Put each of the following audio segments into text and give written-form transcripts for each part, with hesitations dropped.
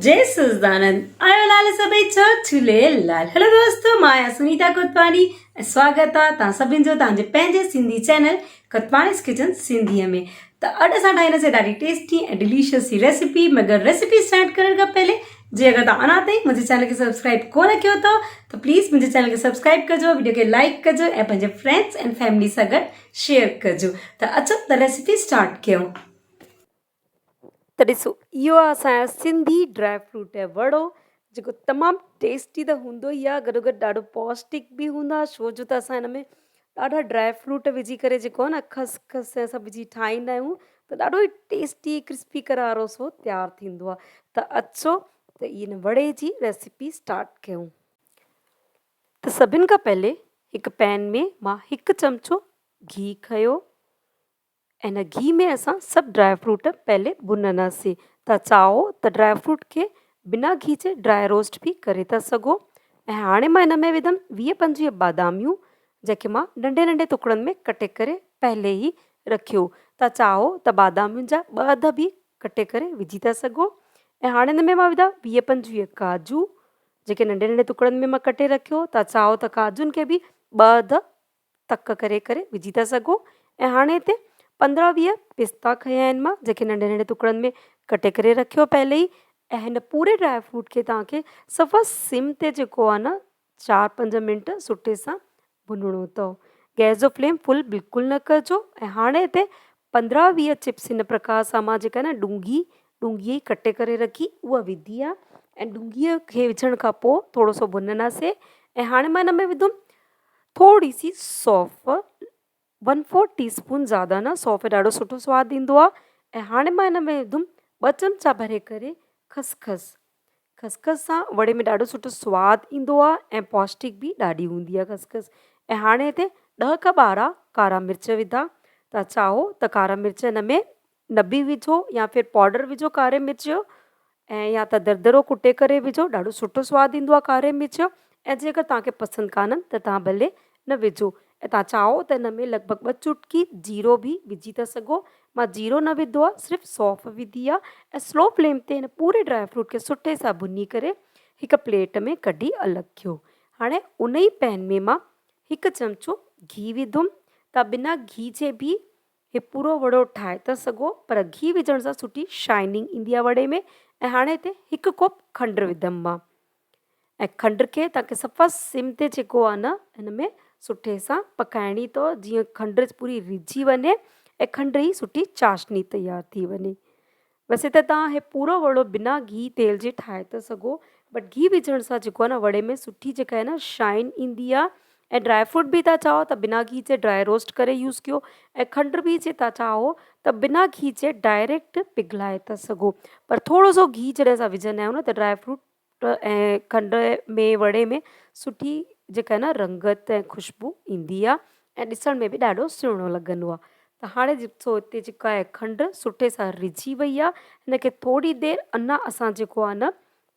جئي سچدانند آيو لال سڀئي چئو جهوليلال هلو دوستو مان آهيان سنيتا ڪوتواڻي ۽ سواگت آ توهان سڀني جو توهان جي پنهنجي سنڌي چينل ڪوتواڻيز ڪچن سنڌي ۾ ته اڄ اسان ٺاهينداسين ڏاڍي ٽيسٽي ۽ ڊليشس سي ريسيپي مگر ريسيپي اسٽارٽ ڪرڻ کان پهلي جي اگر توهان اڃا تائين منهنجي چينل کي سبسڪرائب ڪونه ڪيو اٿو ته پليز منهنجي چينل کي سبسڪرائب ڪجو وڊيو کي لائڪ ڪجو ۽ پنهنجي فرينڊس ۽ فيملي سان گڏ شيئر ڪجو ته اچو ته ريسيپي اسٽارٽ ڪيون. ته ڏسو اهو آهي اسان جو سنڌي ڊرائي فروٽ جو وڙو جيڪو تمام ٽيسٽي ته هوندو ئي آهي گڏو گڏ ڏاڍو پوشٽڪ به هوندو آهي ڇو جو ته اسان هن ۾ ڏاڍا ڊرائي فروٽ وجهي ڪري جيڪو آهي نه خسخس ۽ سڀ وجهي ٺاهيندا آهيون ته ڏاڍو ئي ٽيسٽي ڪرسپي ڪرارو سو تيار ٿيندو آهي ته اچو ته ان وڙي جي ريسيپي اسٽارٽ ڪيون. ته سڀن کان پهلي هڪ پين ۾ مان هڪ چمچو گيهه کنيو. ان گيهه ۾ اسان سڀ ڊرائي فروٽ پهلي ڀننداسين. تان چاهو ته ڊرائي فروٽ کي بنا گيهه جي ڊرائي روسٽ به ڪري ٿا سگهو. ۽ هاڻي مان ان ۾ وڌم 20 25 باداميون جنهن کي مان ننڍي ننڍي ٽڪڙن ۾ ڪٽي ڪري پهلي ئي رکيو. تان چاهو ته بادامين جا ٻه اڌ به ڪٽي ڪري وجهي ٿا سگهو. ۽ هاڻي ان ۾ مان وڌا 20 25 ڪاجو جيڪي ننڍي ننڍي ٽڪڙن ۾ مان ڪٽي رکيو. تان چاهو ته ڪاجن کي به ٻه اڌ تڪ ڪري ڪري وجهي ٿا سگهو ۽ هاڻي هتي 15 20 پستا کنيا آهن مان جيڪي ننڍي ننڍي ٽڪڙن ۾ ڪٽي ڪري رکيو پهلي ئي ۽ هن پوري ڊرائي فروٽ کي توهان کي صفا سم تي جيڪو آهي نه 4 5 منٽ سٺي سان ڀنڻو اٿو گئس جو فليم فل بلڪل نه ڪجو ۽ هاڻي هتي 15 20 چپس هن پرڪار سان مان جيڪا نه ڏونگهي ڏونگهي ئي ڪٽي ڪري رکي اها وڌي آهي ۽ ڏونگهي کي وجهڻ کان پوء ٿورو سو ڀننداسي ۽ هاڻي مان هن ۾ وڌم ٿوري سي سونف ون فور ٽي اسپون زياده نه سونف ڏاڍو سٺو سواد ايندو آهي ۽ هاڻي مان هن ۾ وڌم ٻه چمچا ڀري ڪري خسخس خسخس سان وڙي ۾ ڏاڍو سٺو سواد ايندو آهي ۽ پوشٽڪ به ڏاڍي هوندي آهي خسخس ۽ هاڻي هتي 10 کان 12 ڪارا مرچ وڌا تان چاهو ته ڪارا مرچ هن ۾ نه به وجهو يا ڦر پائوڊر وجهو ڪاري مرچ جو ۽ يا ته دردرو ڪٽي ڪري وجهو ڏاڍو سٺو سواد ايندو آهي ڪاري مرچ جو ۽ جيڪر توهان کي پسند ڪانهن ته توهان ڀلي نه وجهو ۽ توهان چاهو ته هن ۾ لڳ ڀڳ ٻه چٽڪي جيرو به وجهي ٿا سگهو مان جيرو نه وڌو آهي صرف سونف وڌي آهي ۽ سلو فليم تي هن پوري ڊرائي فروٽ کي سٺي سان ڀڃي ڪري هڪ پليٽ ۾ ڪڍي الڳ ڪيو هاڻي ان ئي پين ۾ مان هڪ چمچو گيهه وڌم توهان بنا گيهه جي به هي پورو وڙو ٺاهي ٿا سگهو پر گيهه وجهڻ سان سٺي شائننگ ايندي آهي وڙي ۾ ۽ هاڻي هتي هڪ ڪوپ کنڊ وڌم مان ۽ کنڊ کي توهان کي صفا سم تي جيڪو آهي نه هن ۾ سٺي سان پڪائڻي اٿو جيئن کنڊ پوري رجي وڃي ۽ کنڊ جي سٺي چاشني تيار ٿي وڃي. ويسي ته توهان هي پورو وڙو بنا گيهه تيل جي ٺاهي ٿا سگهو بٽ گيهه وجهڻ سان جيڪو آهي نه وڙي ۾ سٺي جيڪا آهي نه شائن ايندي آهي ۽ ڊرائي فروٽ به توهان چاهو ته بنا گيهه جي ڊرائي روسٽ ڪري يوز ڪيو ۽ کنڊ به جي توهان چاهو ته بنا گيهه جي ڊائريڪٽ پگهلائي ٿا سگهو پر ٿورو سو گيهه جڏهن اسان وجهندا آهيون نه ته ڊرائي فروٽ ۽ کنڊ ۾ وڙي ۾ سٺي جيڪا آهي نه رنگت ۽ خوشبو ايندي آهي ۽ ڏسڻ ۾ به ڏاڍو سهڻو لڳندو آهي ته هاڻي ڏسو هتي جيڪا آهي کنڊ سٺي سان رجي وئي آهي هن کي ٿوري دير اڃا اسان جيڪو آهي نه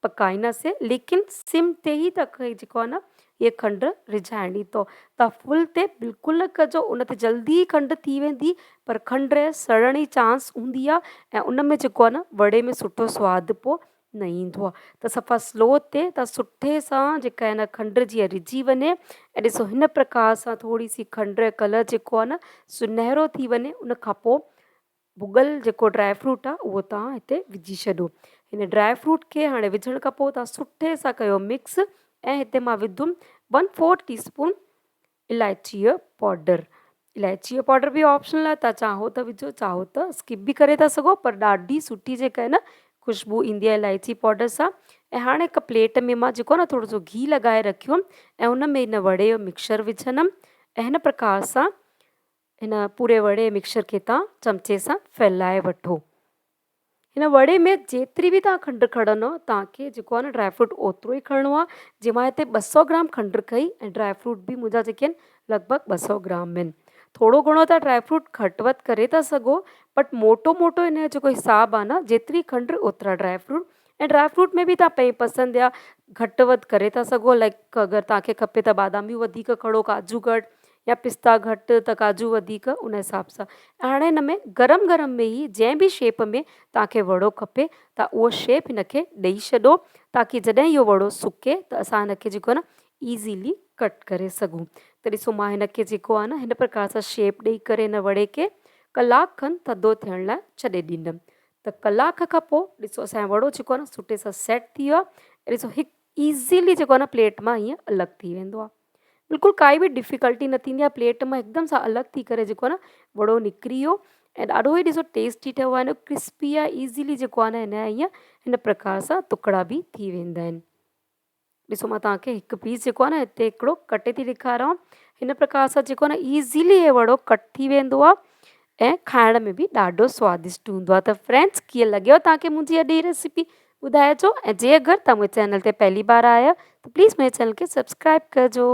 پڪائينداسين ليڪن سم تي ئي توکي جيڪو آهي نه هيء کنڊ رجهائڻي اٿو ته فل تي بلڪل نه ڪجو ان تي جلدي ئي کنڊ ٿي ويندي پر کنڊ جي سڙڻ جي چانس هوندي آهي ۽ ان ۾ جيڪو آهي نه وڙي ۾ سٺو سواد پوء نه ايندو آ ته صفا سلو تي ته سٺي سان جيڪا آهي نه کنڊ جيئن رجي وڃي ۽ ڏسو هن پرڪار سان ٿوري سي کنڊ جو ڪلر جيڪو آ نه سنهرو ٿي وڃي ان کان پوء ڀڳل جيڪو ڊرائي فروٽ آ اهو توهان هتي وجهي ڇڏو هن ڊرائي فروٽ کي هاڻي وجهڻ کان پوء توهان سٺي سان ڪيو مڪس ۽ هتي مان وڌم ون فور ٽي اسپون الائچي جو پائوڊر الائچي جو پائوڊر به آپشنل آهي توهان چاهو ته وجهو چاهو ته اسڪپ به ڪري ٿا سگهو پر ڏاڍي سٺي جيڪا آهي نه خوشبو ايندي آهي الائچي پائوڊر سان ۽ هاڻي هڪ پليٽ ۾ مان جيڪو آهي نه ٿورو سو گيهه لڳائي رکيو ۽ ان ۾ هن وڙي جو مڪسچر وجهندم ۽ هن پرڪار سان هن پوري وڙي مڪسچر کي توهان چمچي سان ڦهلائي وٺو. هن وڙي ۾ جيتري به توهان کنڊ کڻندو توهان کي جيڪو آهي نه ڊرائي فروٽ اوترو ئي کڻڻو آهي جيئن مان هتي 200 گرام کنڊ کنئي ۽ ڊرائي فروٽ به منهنجا جيڪي آهن لڳ ڀڳ 200 گرام آهن ٿورو گهڻو توهان ڊرائي فروٽ گهٽ وڌ ڪري ٿا سگهو بٽ موٽو موٽو هن جو جيڪو حساب آهي نه جيتري کنڊ اوترا ڊرائي فروٽ ۽ ڊرائي فروٽ ۾ به توهان پنهنجي پسند جا گهٽ وڌ ڪري ٿا سگهو لائڪ اگر توهان کي کپي ته باداميون وڌيڪ کڻو ڪاجو گهٽ يا پستا گهٽ ته ڪاجو وڌيڪ ان حساب سان. ۽ هاڻي هن ۾ گرم گرم ۾ ئي جنهن به شيپ ۾ توهان کي وڙو کپي ته اهو شيپ هن کي ڏئي ڇڏو تاڪي جڏهن اهو وڙو سڪي ته اسان هن کي جيڪو آهي نه ايزيلي ڪٽ ڪري سگهون. ته ڏسو مان هن کي جيڪو آهي نه هن پرڪار سان شيپ ڏئي ڪري هن وڙي کي ڪلاڪ کن ٿڌو ٿيڻ لاء ڇڏي ڏيندم. ته ڪلاڪ کان پوء ڏسو اسان جو وڙو جيڪو آهي نه سٺي سان سيٽ ٿي ويو آهي ۽ ڏسو هڪ ايزيلي جيڪو آهي نه پليٽ مان ائين الڳ ٿي ويندو آهي بلڪل ڪائي به ڊفيڪلٽي نه ٿيندي آهي پليٽ مان هڪدم سان الڳ ٿي ڪري جيڪو آهي نه وڙو نڪري ويو ۽ ڏاڍو ئي ڏسو ٽيسٽي ٺهيو آهي ڪرسپي آهي ايزيلي جيڪو آهي نه هن جا ائين هن پرڪار سان ٽڪڙا به ٿي ويندا آهن. ڏسو مان توهان کي هڪ پيس جيڪو آهي نه هتي هڪڙو ڪٽي ٿي ڏيکاريان هن پرڪار سان جيڪو آهي نه ايزيلي هي وڙو ڪٽ ٿي ويندو آهي ۽ کائڻ ۾ به ڏاڍو سوادشٽ هوندو آهي ته فرينڊس ڪيئن لڳيو توهان کي منهنجي اڄ هي ريسيپي ٻڌائجو ۽ جي اگر توهان منهنجي چينل تي پهلي بار آيا ته پليز منهنجي چينل کي سبسڪرائب ڪجو.